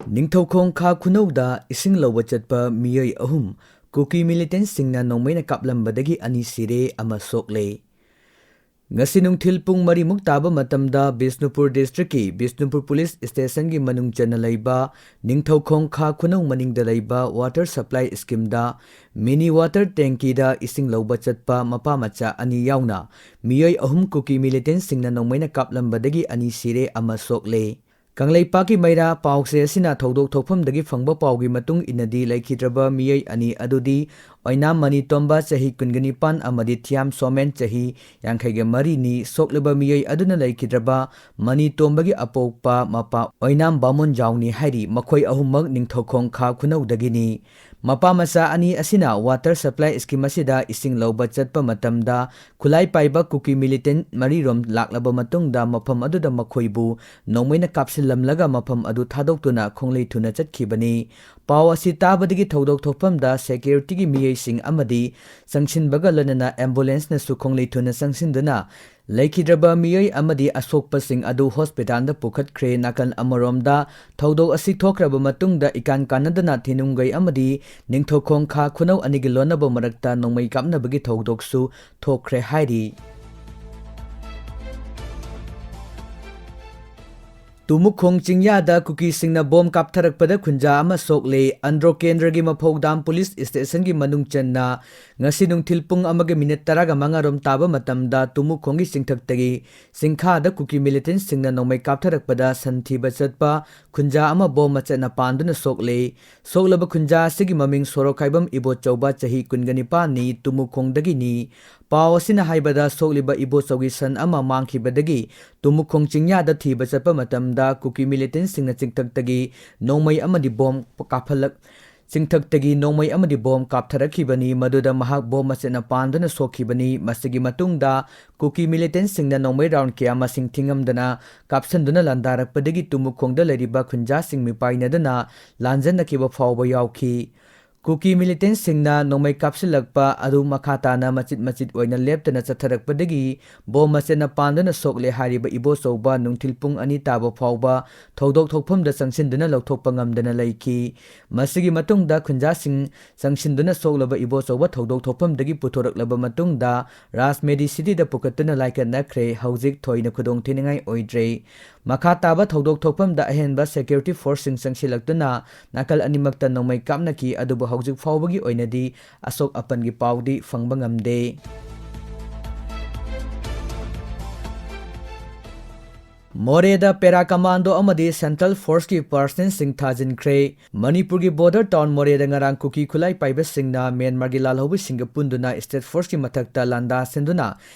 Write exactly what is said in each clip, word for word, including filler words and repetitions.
ꯅꯤꯡꯊꯧꯈꯣꯡ ꯈꯥ ꯈꯨꯅꯧꯗ ꯏꯁꯤꯡ ꯂꯧꯕ ꯆꯠꯄ ꯃꯤꯑꯣꯏ ꯑꯍꯨꯝ ꯀꯨꯀꯤ ꯃꯤꯂꯤꯇꯦꯟꯠꯁꯤꯡꯅ ꯅꯣꯡꯃꯩꯅ ꯀꯥꯞꯂꯝꯕꯗꯒꯤ ꯑꯅꯤ ꯁꯤꯔꯦ, ꯑꯃ ꯁꯣꯛꯂꯦ꯫ ꯉꯁꯤ ꯅꯨꯡꯊꯤꯜ ꯄꯨꯡ ꯃꯔꯤꯃꯨꯛ ꯇꯥꯕ ꯃꯇꯝꯗ ꯕꯤꯁꯅꯨꯄꯨꯔ ꯗꯤꯁꯇ꯭ꯔꯤꯛꯀꯤ ꯕꯤꯁꯅꯨꯄꯨꯔ ꯄꯨꯂꯤꯁ ꯁ꯭ꯇꯦꯁꯟꯒꯤ ꯃꯅꯨꯡ ꯆꯟꯅ ꯂꯩꯕ ꯅꯤꯡꯊꯧꯈꯣꯡ ꯈꯥ ꯈꯨꯅꯧ ꯃꯅꯤꯡꯗ ꯂꯩꯕ ꯋꯥꯇꯔ ꯁꯄ꯭ꯂꯥꯏ ꯁ꯭ꯀꯤꯝꯗ ꯃꯤꯅꯤ ꯋꯥꯇꯔ ꯇꯦꯡꯀꯤꯗ ꯏꯁꯤꯡ ꯂꯧꯕ ꯆꯠꯄ ꯃꯄꯥ ꯃꯆꯥ ꯑꯅꯤ ꯌꯥꯎꯅ ꯃꯤꯑꯣꯏ ꯑꯍꯨꯝ ꯀꯨꯀꯤ ꯃꯤꯂꯤꯇꯦꯟꯠꯁꯤꯡꯅ ꯅꯣꯡꯃꯩꯅ ꯀꯥꯞꯂꯝꯕꯗꯒꯤ ꯑꯅꯤ ꯁꯤꯔꯦ, ꯑꯃ ꯁꯣꯛꯂꯦ꯫ ꯀꯪꯂꯩꯄꯥꯛꯀꯤ ꯃꯩꯔꯥ ꯄꯥꯎꯆꯦ ꯑꯁꯤꯅ ꯊꯧꯗꯣꯛ ꯊꯣꯛꯐꯝꯗꯒꯤ ꯐꯪꯕ ꯄꯥꯎꯒꯤ ꯃꯇꯨꯡ ꯏꯟꯅꯗꯤ, ꯂꯩꯈꯤꯗ꯭ꯔꯕ ꯃꯤꯑꯣꯏ ꯑꯅꯤ ꯑꯗꯨꯗꯤ ꯑꯣꯏꯅꯥꯝ ꯃꯅꯤꯇꯣꯝꯕ, ꯆꯍꯤ ꯀꯨꯟꯒ ꯅꯤꯄꯥꯟ, ꯑꯃꯗꯤ ꯊꯤꯌꯥꯝ ꯁꯣꯃꯦꯟ, ꯆꯍꯤ ꯌꯥꯡꯈꯩꯒ ꯃꯔꯤꯅꯤ꯫ ꯁꯣꯛꯂꯕ ꯃꯤꯑꯣꯏ ꯑꯗꯨꯅ ꯂꯩꯈꯤꯗ꯭ꯔꯕ ꯃꯅꯤꯇꯣꯝꯕꯒꯤ ꯑꯄꯣꯛꯄ ꯃꯄꯥ ꯑꯣꯏꯅꯥꯝ ꯕꯥꯃꯣꯟꯖꯥꯎꯅꯤ ꯍꯥꯏꯔꯤ꯫ ꯃꯈꯣꯏ ꯑꯍꯨꯝꯃꯛ ꯅꯤꯡꯊꯧꯈꯣꯡ ꯈꯥ ꯈꯨꯅꯧꯗꯒꯤꯅꯤ꯫ ꯃꯄꯥ ꯃꯆꯥ ꯑꯅꯤ ꯑꯁꯤꯅ ꯋꯥꯇꯔ ꯁꯄ꯭ꯂꯥꯏ ꯁ꯭ꯀꯤꯝ ꯑꯁꯤꯗ ꯏꯁꯤꯡ ꯂꯧꯕ ꯆꯠꯄ ꯃꯇꯝꯗ ꯈꯨꯠꯂꯥꯏ ꯄꯥꯏꯕ ꯀꯨꯀꯤ ꯃꯤꯂꯤꯇꯦꯟꯠ ꯃꯔꯤꯔꯣꯝ ꯂꯥꯛꯂꯕ ꯃꯇꯨꯡꯗ ꯃꯐꯝ ꯑꯗꯨꯗ ꯃꯈꯣꯏꯕꯨ ꯅꯣꯡꯃꯩꯅ ꯀꯥꯞꯁꯤꯜꯂꯝꯂꯒ ꯃꯐꯝ ꯑꯗꯨ ꯊꯥꯗꯣꯛꯇꯨꯅ ꯈꯣꯡꯂꯩ ꯊꯨꯅ ꯆꯠꯈꯤꯕꯅꯤ꯫ ꯄꯥꯎ ꯑꯁꯤ ꯇꯥꯕꯗꯒꯤ ꯊꯧꯗꯣꯛ ꯊꯣꯛꯐꯝꯗ ꯁꯦꯀ꯭ꯌꯨꯔꯤꯇꯤꯒꯤ ꯃꯤꯑꯣꯏꯁꯤꯡ ꯑꯃꯗꯤ ꯆꯪꯁꯤꯟꯕꯒ ꯂꯣꯏꯅꯅ ꯑꯦꯝꯕꯨꯂꯦꯟꯁꯅꯁꯨ ꯈꯣꯡꯂꯩ ꯊꯨꯅ ꯆꯪꯁꯤꯟꯗꯨꯅ ꯂꯩꯈꯤꯗ꯭ꯔꯕ ꯃꯤꯑꯣꯏ ꯑꯃꯗꯤ ꯑꯁꯣꯛꯄꯁꯤꯡ ꯑꯗꯨ ꯍꯣꯁꯄꯤꯇꯥꯜꯗ ꯄꯨꯈꯠꯈ꯭ꯔꯦ꯫ ꯅꯥꯀꯜ ꯑꯃꯔꯣꯝꯗ, ꯊꯧꯗꯣꯛ ꯑꯁꯤ ꯊꯣꯛꯈ꯭ꯔꯕ ꯃꯇꯨꯡꯗ ꯏꯀꯥꯟ ꯀꯥꯟꯅꯗꯅ ꯊꯤꯅꯨꯡꯒꯩ ꯑꯃꯗꯤ ꯅꯤꯡꯊꯧꯈꯣꯡ ꯈꯥ ꯈꯨꯅꯧ ꯑꯅꯤꯒꯤ ꯂꯣꯟꯅꯕ ꯃꯔꯛꯇ ꯅꯣꯡꯃꯩ ꯀꯥꯞꯅꯕꯒꯤ ꯊꯧꯗꯣꯛꯁꯨ ꯊꯣꯛꯈ꯭ꯔꯦ ꯍꯥꯏꯔꯤ꯫ ꯇꯨꯃꯨꯈꯣꯡ ꯆꯤꯡꯌꯥꯗ ꯀꯨꯀꯤꯁꯤꯡꯅ ꯕꯣꯝ ꯀꯥꯞꯊꯔꯛꯄꯗ ꯈꯨꯟꯖꯥ ꯑꯃ ꯁꯣꯛꯂꯦ꯫ ꯑꯟꯗ꯭ꯔꯣ ꯀꯦꯟꯗ꯭ꯔꯒꯤ ꯃꯐꯧꯗꯥꯝ ꯄꯨꯂꯤꯁ ꯁ꯭ꯇꯦꯁꯟꯒꯤ ꯃꯅꯨꯡ ꯆꯟꯅ ꯉꯁꯤ ꯅꯨꯡꯊꯤꯜ ꯄꯨꯡ ꯑꯃꯒ ꯃꯤꯅꯤꯠ ꯇꯔꯥꯒ ꯃꯉꯥ ꯔꯣꯝ ꯇꯥꯕ ꯃꯇꯝꯗ ꯇꯨꯃꯨꯈꯣꯡꯒꯤ ꯆꯤꯡꯊꯛꯇꯒꯤ ꯆꯤꯡꯈꯥꯗ ꯀꯨꯀꯤ ꯃꯤꯂꯤꯇꯦꯟꯠꯁꯤꯡꯅ ꯅꯣꯡꯃꯩ ꯀꯥꯞꯊꯔꯛꯄꯗ ꯁꯟ ꯊꯤꯕ ꯆꯠꯄ ꯈꯨꯟꯖꯥ ꯑꯃ ꯕꯣꯝ ꯃꯆꯦꯠꯅ ꯄꯥꯟꯗꯨꯅ ꯁꯣꯛꯂꯦ꯫ ꯁꯣꯛꯂꯕ ꯈꯨꯟꯖꯥ ꯑꯁꯤꯒꯤ ꯃꯃꯤꯡ ꯁꯣꯔꯣꯛꯈꯥꯏꯕꯝ ꯏꯕꯣꯆꯧꯕ, ꯆꯍꯤ ꯀꯨꯟꯒ ꯅꯤꯄꯥꯟꯅꯤ, ꯇꯨꯃꯨꯈꯣꯡꯗꯒꯤꯅꯤ꯫ ꯄꯥꯎ ꯑꯁꯤꯅ ꯍꯥꯏꯕꯗ, ꯁꯣꯛꯂꯤꯕ ꯏꯕꯣꯆꯧꯒꯤ ꯁꯟ ꯑꯃ ꯃꯥꯡꯈꯤꯕꯗꯒꯤ ꯇꯨꯃꯨꯈꯣꯡ ꯆꯤꯡꯌꯥꯗ ꯊꯤꯕ ꯆꯠꯄ ꯃꯇꯝꯗ ꯀꯨꯀꯤ ꯃꯤꯂꯤꯇꯦꯟꯠꯁꯤꯡꯅ ꯆꯤꯡꯊꯛꯇꯒꯤ ꯅꯣꯡꯃꯩ ꯑꯃꯗꯤ ꯕꯣꯝ ꯀꯥꯞꯍꯜꯂꯛ-, ꯆꯤꯡꯊꯛꯇꯒꯤ ꯅꯣꯡꯃꯩ ꯑꯃꯗꯤ ꯕꯣꯝ ꯀꯥꯞꯊꯔꯛꯈꯤꯕꯅꯤ, ꯃꯗꯨꯗ ꯃꯍꯥꯛ ꯕꯣꯝ ꯃꯆꯦꯠꯅ ꯄꯥꯟꯗꯨꯅ ꯁꯣꯛꯈꯤꯕꯅꯤ꯫ ꯃꯁꯤꯒꯤ ꯃꯇꯨꯡꯗ ꯀꯨꯀꯤ ꯃꯤꯂꯤꯇꯦꯟꯠꯁꯤꯡꯅ ꯅꯣꯡꯃꯩ ꯔꯥꯎꯟ ꯀꯌꯥ ꯃꯁꯤꯡ ꯊꯤꯉꯝꯗꯅ ꯀꯥꯞꯁꯤꯟꯗꯨꯅ ꯂꯥꯟꯗꯥꯔꯛꯄꯗꯒꯤ ꯇꯨꯃꯨꯈꯣꯡꯗ ꯂꯩꯔꯤꯕ ꯈꯨꯟꯖꯥꯁꯤꯡ ꯃꯤꯄꯥꯏꯅꯗꯨꯅ ꯂꯥꯟꯖꯟꯅꯈꯤꯕ ꯐꯥꯎꯕ ꯌꯥꯎꯈꯤ꯫ ꯀꯨꯀꯤ ꯃꯤꯂꯤꯇꯦꯟꯠꯁꯤꯡꯅ ꯅꯣꯡꯃꯩ ꯀꯥꯞꯁꯤꯜꯂꯛꯄ ꯑꯗꯨ ꯃꯈꯥ ꯇꯥꯅ ꯃꯆꯤꯠ ꯃꯆꯤꯠ ꯑꯣꯏꯅ ꯂꯦꯞꯇꯅ ꯆꯠꯊꯔꯛꯄꯗꯒꯤ ꯕꯣꯝ ꯃꯆꯦꯠꯅ ꯄꯥꯟꯗꯨꯅ ꯁꯣꯛꯂꯦ ꯍꯥꯏꯔꯤꯕ ꯏꯕꯣꯆꯧꯕ ꯅꯨꯡꯊꯤꯜ ꯄꯨꯡ ꯑꯅꯤ ꯇꯥꯕ ꯐꯥꯎꯕ ꯊꯧꯗꯣꯛ ꯊꯣꯛꯐꯝꯗ ꯆꯪꯁꯤꯟꯗꯨꯅ ꯂꯧꯊꯣꯛꯄ ꯉꯝꯗꯅ ꯂꯩꯈꯤ꯫ ꯃꯁꯤꯒꯤ ꯃꯇꯨꯡꯗ ꯈꯨꯟꯖꯥꯁꯤꯡ ꯆꯪꯁꯤꯟꯗꯨꯅ ꯁꯣꯛꯂꯕ ꯏꯕꯣꯆꯧꯕ ꯊꯧꯗꯣꯛ ꯊꯣꯛꯐꯝꯗꯒꯤ ꯄꯨꯊꯣꯔꯛꯂꯕ ꯃꯇꯨꯡꯗ ꯔꯥꯖ ꯃꯦꯗꯤ ꯁꯤꯇꯤꯗ ꯄꯨꯈꯠꯇꯨꯅ ꯂꯥꯏꯀꯠꯅꯈ꯭ꯔꯦ꯫ ꯍꯧꯖꯤꯛ ꯊꯣꯏꯅ ꯈꯨꯗꯣꯡꯊꯤꯅꯤꯡꯉꯥꯏ ꯑꯣꯏꯗ꯭ꯔꯦ꯫ ꯃꯈꯥ ꯇꯥꯕ ꯊꯧꯗꯣꯛ ꯊꯣꯛꯐꯝꯗ ꯑꯍꯦꯟꯕ ꯁꯦꯀ꯭ꯌꯨꯔꯤꯇꯤ ꯐꯣꯔꯁꯁꯤꯡ ꯆꯪꯁꯤꯜꯂꯛꯇꯨꯅ ꯅꯥꯀꯜ ꯑꯅꯤꯃꯛꯇ ꯅꯣꯡꯃꯩ ꯀꯥꯞꯅꯈꯤ, ꯑꯗꯨꯕꯨ ꯍꯧꯖꯤꯛ ꯐꯥꯎꯕꯒꯤ ꯑꯣꯏꯅꯗꯤ ꯑꯁꯣꯛ ꯑꯄꯟꯒꯤ ꯄꯥꯎꯗꯤ ꯐꯪꯕ ꯉꯝꯗꯦ꯫ ꯃꯣꯔꯦꯗ ꯄꯦꯔꯥ ꯀꯃꯥꯟꯗꯣ ꯑꯃꯗꯤ ꯁꯦꯟꯇ꯭ꯔꯦꯜ ꯐꯣꯔꯁꯀꯤ ꯄꯥꯔꯁꯅꯦꯜꯁꯤꯡ ꯊꯥꯖꯤꯟꯈ꯭ꯔꯦ꯫ ꯃꯅꯤꯄꯨꯔꯒꯤ ꯕꯣꯔꯗꯔ ꯇꯥꯎꯟ ꯃꯣꯔꯦꯗ ꯉꯔꯥꯡ ꯀꯨꯀꯤ ꯈꯨꯠꯂꯥꯏ ꯄꯥꯏꯕꯁꯤꯡꯅ ꯃ꯭ꯌꯥꯟꯃꯥꯔꯒꯤ ꯂꯥꯜꯍꯧꯕꯁꯤꯡꯒ ꯄꯨꯟꯗꯨꯅ ꯁ꯭ꯇꯦꯠ ꯐꯣꯔꯁꯀꯤ ꯃꯊꯛꯇ ꯂꯥꯟꯗꯥ ꯁꯤꯟꯗꯨꯅ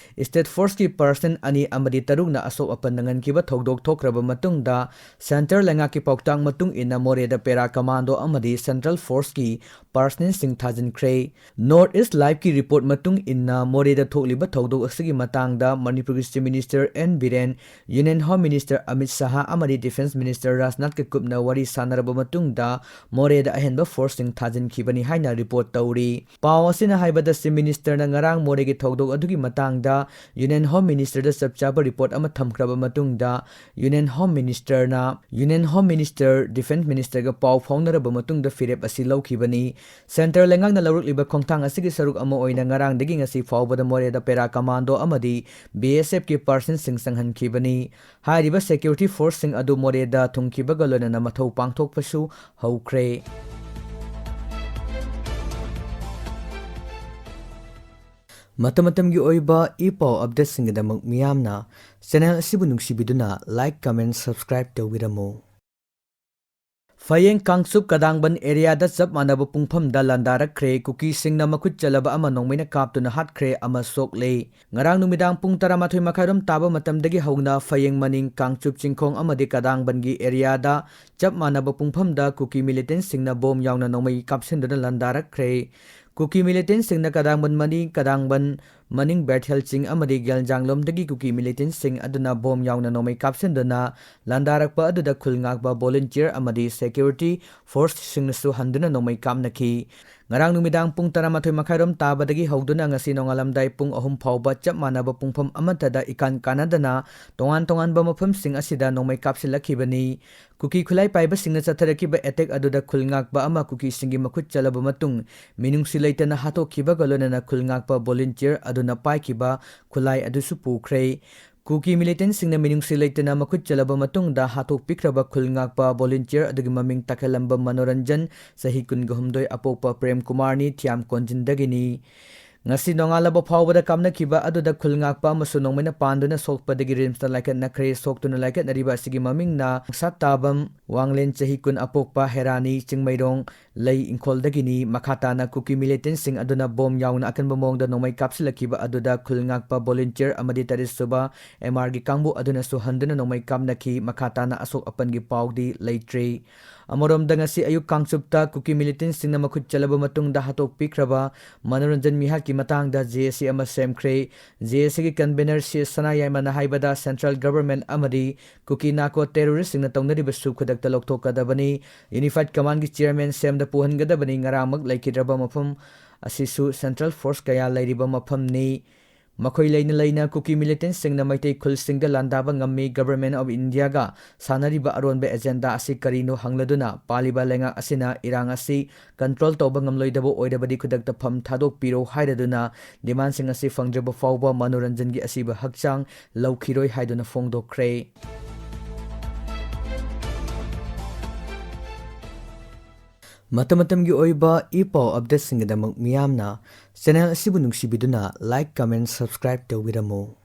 ꯁ꯭ꯇꯦꯠ ꯐꯣꯔꯁꯀꯤ ꯄꯥꯔꯁꯅꯦꯜ ꯑꯅꯤ ꯑꯃꯗꯤ ꯇꯔꯨꯛꯅ ꯑꯁꯣꯛ ꯑꯄꯟ ꯅꯪꯍꯟꯈꯤꯕ ꯊꯧꯗꯣꯛ ꯊꯣꯛꯈ꯭ꯔꯕ ꯃꯇꯨꯡꯗ, ꯁꯦꯟꯇ꯭ꯔꯦꯜ ꯂꯩꯉꯥꯛꯀꯤ ꯄꯥꯎꯇꯥꯛ ꯃꯇꯨꯡ ꯏꯟꯅ ꯃꯣꯔꯦꯗ ꯄꯦꯔꯥ ꯀꯃꯥꯟꯗꯣ ꯑꯃꯗꯤ ꯁꯦꯟꯇ꯭ꯔꯦꯜ ꯐꯣꯔꯁꯀꯤ ꯄꯥꯔꯁꯅꯦꯜꯁꯤꯡ ꯊꯥꯖꯤꯟꯈ꯭ꯔꯦ꯫ ꯅꯣꯔꯠ ꯏꯁ ꯂꯥꯏꯚꯀꯤ ꯔꯤꯄꯣꯔꯠ ꯃꯇꯨꯡ ꯏꯟꯅ, ꯃꯣꯔꯦꯗ ꯊꯣꯛꯂꯤꯕ ꯊꯧꯗꯣꯛ ꯑꯁꯤꯒꯤ ꯃꯇꯥꯡꯗ ꯃꯅꯤꯄꯨꯔꯒꯤ chief minister N Biren, union home minister Amit Shah ꯑꯃꯗꯤ ꯗꯤꯐꯦꯟꯁ ꯃꯤꯅꯤꯁꯇꯔ ꯔꯥꯖꯅꯥꯊꯀ ꯀꯨꯞꯅ ꯋꯥꯔꯤ ꯁꯥꯟꯅꯔꯕ ꯃꯇꯨꯡꯗ ꯃꯣꯔꯦꯗ ꯑꯍꯦꯟꯕ ꯐꯣꯔꯁꯁꯤꯡ ꯊꯥꯖꯤꯟꯈꯤꯕꯅꯤ ꯍꯥꯏꯅ ꯔꯤꯄꯣꯔꯠ ꯇꯧꯔꯤ꯫ ꯄꯥꯎ ꯑꯁꯤꯅ ꯍꯥꯏꯕꯗ, ꯆꯤꯐ ꯃꯤꯅꯤꯁꯇꯔꯅ ꯉꯔꯥꯡ ꯃꯣꯔꯦꯒꯤ ꯊꯧꯗꯣꯛ ꯑꯗꯨꯒꯤ ꯃꯇꯥꯡꯗ ꯌꯨꯅꯤꯌꯟ ꯍꯣꯝ ꯃꯤꯅꯤꯁꯇꯔꯗ ꯆꯞ ꯆꯥꯕ ꯔꯤꯄꯣꯔꯠ ꯑꯃ ꯊꯝꯈ꯭ꯔꯕ ꯃꯇꯨꯡꯗ, ꯌꯨꯅꯤꯌꯟ ꯍꯣꯝ ꯃꯤꯅꯤꯁꯇꯔꯅ ꯌꯨꯅꯤꯌꯟ ꯍꯣꯝ ꯃꯤꯅꯤꯁꯇꯔ, ꯗꯤꯐꯦꯟꯁ ꯃꯤꯅꯤꯁꯇꯔꯒ ꯄꯥꯎ ꯐꯥꯎꯅꯔꯕ ꯃꯇꯨꯡꯗ ꯐꯤꯔꯦꯞ ꯑꯁꯤ ꯂꯧꯈꯤꯕꯅꯤ꯫ ꯁꯦꯟꯇ꯭ꯔꯦꯜ ꯂꯩꯉꯥꯛꯅ ꯂꯧꯔꯛꯂꯤꯕ ꯈꯣꯡꯊꯥꯡ ꯑꯁꯤꯒꯤ ꯁꯔꯨꯛ ꯑꯃ ꯑꯣꯏꯅ ꯉꯔꯥꯡꯗꯒꯤ ꯉꯁꯤ ꯐꯥꯎꯕꯗ ꯃꯣꯔꯦꯗ ꯄꯦꯔꯥ ꯀꯃꯥꯟꯗꯣ ꯑꯃꯗꯤ ꯕꯤ ꯑꯦꯁ ꯑꯦꯐꯀꯤ ꯄꯥꯔꯁꯟꯁꯤꯡ ꯆꯪꯍꯟꯈꯤꯕꯅꯤ꯫ ꯍꯥꯏꯔꯤꯕ ꯁꯦꯀ꯭ꯌꯨꯔꯤꯇꯤ ꯐꯣꯔꯁꯁꯤꯡ ꯑꯗꯨ ꯃꯣꯔꯦꯗ ꯊꯨꯡꯈꯤꯕꯒ ꯂꯣꯏꯅꯅ ꯃꯊꯧ ꯄꯥꯡꯊꯣꯛꯄꯁꯨ ꯍꯧꯈ꯭ꯔꯦ꯫ ꯃꯇꯝ ꯃꯇꯝꯒꯤ ꯑꯣꯏꯕ ꯏ ꯄꯥꯎ ꯑꯞꯗꯦꯠꯁꯤꯡꯒꯤꯗꯃꯛ ꯃꯤꯌꯥꯝꯅ ꯆꯦꯅꯦꯜ ꯑꯁꯤꯕꯨ ꯅꯨꯡꯁꯤꯕꯤꯗꯨꯅ ꯂꯥꯏꯛ, ꯀꯃꯦꯟ, ꯁꯕꯁꯀ꯭ꯔꯥꯏꯕ ꯇꯧꯕꯤꯔꯝꯃꯨ꯫ ꯐꯌꯦꯡ ꯀꯥꯡꯆꯨꯞ ꯀꯗꯥꯡꯕꯟ ꯑꯦꯔꯤꯌꯥꯗ ꯆꯞ ꯃꯥꯟꯅꯕ ꯄꯨꯡꯐꯝꯗ ꯂꯥꯟꯗꯥꯔꯛꯈ꯭ꯔꯦ꯫ ꯀꯨꯀꯤꯁꯤꯡꯅ ꯃꯈꯨꯠ ꯆꯜꯂꯕ ꯑꯃ ꯅꯣꯡꯃꯩꯅ ꯀꯥꯞꯇꯨꯅ ꯍꯥꯠꯈ꯭ꯔꯦ ꯑꯃ ꯁꯣꯛꯂꯦ꯫ ꯉꯔꯥꯡ ꯅꯨꯃꯤꯗꯥꯡ ꯄꯨꯡ ꯇꯔꯥꯃꯥꯊꯣꯏ ꯃꯈꯥꯏꯔꯣꯝ ꯇꯥꯕ ꯃꯇꯝꯗꯒꯤ ꯍꯧꯅ ꯐꯌꯦꯡ ꯃꯅꯤꯡ, ꯀꯥꯡꯆꯨꯞ ꯆꯤꯡꯈꯣꯡ ꯑꯃꯗꯤ ꯀꯗꯥꯡꯕꯟꯒꯤ ꯑꯦꯔꯤꯌꯥꯗ ꯆꯞ ꯃꯥꯟꯅꯕ ꯄꯨꯡꯐꯝꯗ ꯀꯨꯀꯤ ꯃꯤꯂꯤꯇꯦꯟꯠꯁꯤꯡꯅ ꯕꯣꯝ ꯌꯥꯎꯅ ꯅꯣꯡꯃꯩ ꯀꯥꯞꯁꯤꯟꯗꯨꯅ ꯂꯥꯟꯗꯥꯔꯛꯈ꯭ꯔꯦ꯫ ꯀꯨꯀꯤ ꯃꯤꯂꯤꯇꯦꯟꯠꯁꯤꯡꯅ ꯀꯗꯥꯡꯕꯟ ꯃꯅꯤꯡ, ꯀꯗꯥꯡꯕꯟ ꯃꯅꯤꯡ ꯕꯦꯊꯦꯜ ꯆꯤꯡ ꯑꯃꯗꯤ ꯒꯦꯜꯖꯥꯡꯂꯣꯝꯗꯒꯤ ꯀꯨꯀꯤ ꯃꯤꯂꯤꯇꯦꯟꯁꯤꯡ ꯑꯗꯨꯅ ꯕꯣꯝ ꯌꯥꯎꯅ ꯅꯣꯡꯃꯩ ꯀꯥꯞꯁꯤꯟꯗꯨꯅ ꯂꯥꯟꯗꯥꯔꯛꯄ ꯑꯗꯨꯗ ꯈꯨꯜ ꯉꯥꯛꯄ ꯚꯣꯂꯨꯟꯇꯤꯌꯔ ꯑꯃꯗꯤ ꯁꯦꯀ꯭ꯌꯨꯔꯤꯇꯤ ꯐꯣꯔꯁꯁꯤꯡꯅꯁꯨ ꯍꯟꯗꯨꯅ ꯅꯣꯡꯃꯩ ꯀꯥꯞꯅꯈꯤ꯫ ꯉꯔꯥꯡ ꯅꯨꯃꯤꯗꯥꯡ ꯄꯨꯡ ꯇꯔꯥꯃꯥꯊꯣꯏ ꯃꯈꯥꯏꯔꯣꯝ ꯇꯥꯕꯗꯒꯤ ꯍꯧꯗꯨꯅ ꯉꯁꯤ ꯅꯣꯡꯉꯥꯜꯂꯝꯗꯥꯏ ꯄꯨꯡ ꯑꯍꯨꯝ ꯐꯥꯎꯕ ꯆꯞ ꯃꯥꯟꯅꯕ ꯄꯨꯡꯐꯝ ꯑꯃꯠꯇꯗ ꯏꯀꯥꯟ ꯀꯥꯟꯅꯗꯅ ꯇꯣꯉꯥꯟ ꯇꯣꯉꯥꯟꯕ ꯃꯐꯝꯁꯤꯡ ꯑꯁꯤꯗ ꯅꯣꯡꯃꯩ ꯀꯥꯞꯁꯤꯜꯂꯛꯈꯤꯕꯅꯤ꯫ ꯀꯨꯀꯤ ꯈꯨꯠꯂꯥꯏ ꯄꯥꯏꯕꯁꯤꯡꯅ ꯆꯠꯊꯔꯛꯈꯤꯕ ꯑꯦꯇꯦꯛ ꯑꯗꯨꯗ ꯈꯨꯜ ꯉꯥꯛꯄ ꯑꯃ ꯀꯨꯀꯤꯁꯤꯡꯒꯤ ꯃꯈꯨꯠ ꯆꯠꯂꯕ ꯃꯇꯨꯡ, ꯃꯤꯅꯨꯡꯁꯤ ꯂꯩꯇꯅ ꯍꯥꯠꯇꯣꯛꯈꯤꯕꯒ ꯂꯣꯏꯅꯅ ꯈꯨꯜ ꯉꯥꯛꯄ ꯚꯣꯂꯨꯟꯇꯤꯌꯔ ꯑꯗꯨꯅ ꯄꯥꯏꯈꯤꯕ ꯈꯨꯠꯂꯥꯏ ꯑꯗꯨꯁꯨ ꯄꯨꯈ꯭ꯔꯦ꯫ ꯀꯨꯀꯤ ꯃꯤꯂꯤꯇꯦꯟꯁꯤꯡꯅ ꯃꯤꯅꯨꯡꯁꯤ ꯂꯩꯇꯅ ꯃꯈꯨꯠ ꯆꯠꯂꯕ ꯃꯇꯨꯡꯗ ꯍꯥꯠꯇꯣꯛꯄꯤꯈ꯭ꯔꯕ ꯈꯨꯜ ꯉꯥꯛꯄ ꯚꯣꯂꯨꯟꯇꯤꯌꯔ ꯑꯗꯨꯒꯤ ꯃꯃꯤꯡ ꯇꯥꯈꯠꯂꯝꯕ ꯃꯅꯣꯔꯟꯖꯟ, ꯆꯍꯤ ꯀꯨꯟꯒ ꯍꯨꯝꯗꯣꯏ, ꯑꯄꯣꯛꯄ ꯄ꯭ꯔꯦꯝ ꯀꯨꯃꯥꯔꯅꯤ, ꯊꯤꯌꯥꯝ ꯀꯣꯟꯖꯤꯟꯗꯒꯤꯅꯤ꯫ ꯉꯁꯤ ꯅꯣꯡꯉꯥꯜꯂꯕ ꯐꯥꯎꯕꯗ ꯀꯥꯞꯅꯈꯤꯕ ꯑꯗꯨꯗ ꯈꯨꯜ ꯉꯥꯛꯄ ꯑꯃꯁꯨ ꯅꯣꯡꯃꯩꯅ ꯄꯥꯟꯗꯨꯅ ꯁꯣꯛꯄꯗꯒꯤ ꯔꯤꯝꯁꯇ ꯂꯥꯏꯀꯠꯅꯈ꯭ꯔꯦ꯫ ꯁꯣꯛꯇꯨꯅ ꯂꯥꯏꯀꯠꯅꯔꯤꯕ ꯑꯁꯤꯒꯤ ꯃꯃꯤꯡꯅ ꯁꯥꯇꯥꯕꯝ ꯋꯥꯡꯂꯦꯟ, ꯆꯍꯤ ꯀꯨꯟ, ꯑꯄꯣꯛꯄ ꯍꯦꯔꯥꯅꯤ, ꯆꯤꯡꯃꯩꯔꯣꯡ ꯂꯩ ꯏꯪꯈꯣꯜꯗꯒꯤꯅꯤ꯫ ꯃꯈꯥ ꯇꯥꯅ ꯀꯨꯀꯤ ꯃꯤꯂꯤꯇꯦꯟꯁꯤꯡ ꯑꯗꯨꯅ ꯕꯣꯝ ꯌꯥꯎꯅ ꯑꯀꯟꯕ ꯃꯑꯣꯡꯗ ꯅꯣꯡꯃꯩ ꯀꯥꯞꯁꯤꯜꯂꯛꯈꯤꯕ ꯑꯗꯨꯗ ꯈꯨꯜ ꯉꯥꯛꯄ ꯚꯣꯂꯨꯟꯇꯤꯌꯔ ꯑꯃꯗꯤ ꯇꯔꯦꯠ ꯁꯨꯕ ꯑꯦꯝ ꯑꯥꯔꯒꯤ ꯀꯥꯡꯕꯨ ꯑꯗꯨꯅꯁꯨ ꯍꯟꯗꯨꯅ ꯅꯣꯡꯃꯩ ꯀꯥꯞꯅꯈꯤ꯫ ꯃꯈꯥ ꯇꯥꯅ ꯑꯁꯣꯛ ꯑꯄꯟꯒꯤ ꯄꯥꯎꯗꯤ ꯂꯩꯇ꯭ꯔꯤ꯫ ꯑꯃꯔꯣꯝꯗ, ꯉꯁꯤ ꯑꯌꯨꯛ ꯀꯥꯡꯆꯨꯞꯇ ꯀꯨꯀꯤ ꯃꯤꯂꯤꯇꯦꯟꯁꯤꯡꯅ ꯃꯈꯨꯠ ꯆꯠꯂꯕ ꯃꯇꯨꯡꯗ ꯍꯥꯠꯇꯣꯛꯄꯤꯈ꯭ꯔꯕ ꯃꯅꯣꯔꯟꯖꯟ ꯃꯤꯍꯥꯠꯀꯤ ꯃꯇꯥꯡꯗ ꯖꯦ ꯑꯦ ꯁꯤ ꯑꯃ ꯁꯦꯝꯈ꯭ꯔꯦ꯫ ꯖꯦ ꯑꯦ ꯁꯤꯒꯤ ꯀꯟꯚꯦꯅꯔ ꯁꯤ ꯑꯦꯁ ꯁꯅꯥꯌꯥꯏꯃꯅ ꯍꯥꯏꯕꯗ, ꯁꯦꯟꯇ꯭ꯔꯦꯜ ꯒꯚꯔꯟꯃꯦꯟꯠ ꯑꯃꯗꯤ ꯀꯨꯀꯤ ꯅꯥꯀꯣ ꯇꯦꯔꯣꯔꯤꯁꯁꯤꯡꯅ ꯇꯧꯅꯔꯤꯕꯁꯨ ꯈꯨꯗꯛꯇ ꯂꯧꯊꯣꯛꯀꯗꯕꯅꯤ꯫ ꯌꯨꯅꯤꯐꯥꯏꯗ ꯀꯃꯥꯟꯒꯤ ꯆꯤꯌꯔꯃꯦꯟ ꯁꯦꯝꯗ ꯄꯨꯍꯟꯒꯗꯕꯅꯤ꯫ ꯉꯔꯥꯡꯃꯛ ꯂꯩꯈꯤꯗ꯭ꯔꯕ ꯃꯐꯝ ꯑꯁꯤꯁꯨ ꯁꯦꯟꯇ꯭ꯔꯦꯜ ꯐꯣꯔꯁ ꯀꯌꯥ ꯂꯩꯔꯤꯕ ꯃꯐꯝꯅꯤ꯫ ꯃꯈꯣꯏ ꯂꯩꯅ ꯂꯩꯅ ꯀꯨꯀꯤ ꯃꯤꯂꯤꯇꯦꯟꯁꯤꯡꯅ ꯃꯩꯇꯩ ꯈꯨꯜꯁꯤꯡꯗ ꯂꯥꯟꯗꯥꯕ ꯉꯝꯃꯤ꯫ ꯒꯚꯔꯟꯃꯦꯟꯠ ꯑꯣꯐ ꯏꯟꯗꯤꯌꯥꯒ ꯁꯥꯟꯅꯔꯤꯕ ꯑꯔꯣꯟꯕ ꯑꯦꯖꯦꯟꯗꯥ ꯑꯁꯤ ꯀꯔꯤꯅꯣ ꯍꯪꯂꯗꯨꯅ ꯄꯥꯜꯂꯤꯕ ꯂꯩꯉꯥꯛ ꯑꯁꯤꯅ ꯏꯔꯥꯡ ꯑꯁꯤ ꯀꯟꯇ꯭ꯔꯣꯜ ꯇꯧꯕ ꯉꯝꯂꯣꯏꯗꯕ ꯑꯣꯏꯔꯕꯗꯤ ꯈꯨꯗꯛꯇ ꯐꯝ ꯊꯥꯗꯣꯛꯄꯤꯔꯣ ꯍꯥꯏꯔꯗꯨꯅ ꯗꯤꯃꯥꯟꯁꯤꯡ ꯑꯁꯤ ꯐꯪꯗ꯭ꯔꯕ ꯐꯥꯎꯕ ꯃꯅꯣꯔꯟꯖꯟꯒꯤ ꯑꯁꯤꯕ ꯍꯛꯆꯥꯡ ꯂꯧꯈꯤꯔꯣꯏ ꯍꯥꯏꯗꯨꯅ ꯐꯣꯡꯗꯣꯛꯈ꯭ꯔꯦ꯫ ꯃꯇꯝ ꯃꯇꯝꯒꯤ ꯑꯣꯏꯕ ꯏ ꯄꯥꯎ ꯑꯞꯗꯦꯠꯁꯤꯡꯒꯤꯗꯃꯛ ꯃꯤꯌꯥꯝꯅ ꯆꯦꯅꯦꯜ ꯑꯁꯤꯕꯨ ꯅꯨꯡꯁꯤꯕꯤꯗꯨꯅ ꯂꯥꯏꯛ, ꯀꯃꯦꯟ, ꯁꯕꯁꯀ꯭ꯔꯥꯏꯕ ꯇꯧꯕꯤꯔꯝꯃꯨ꯫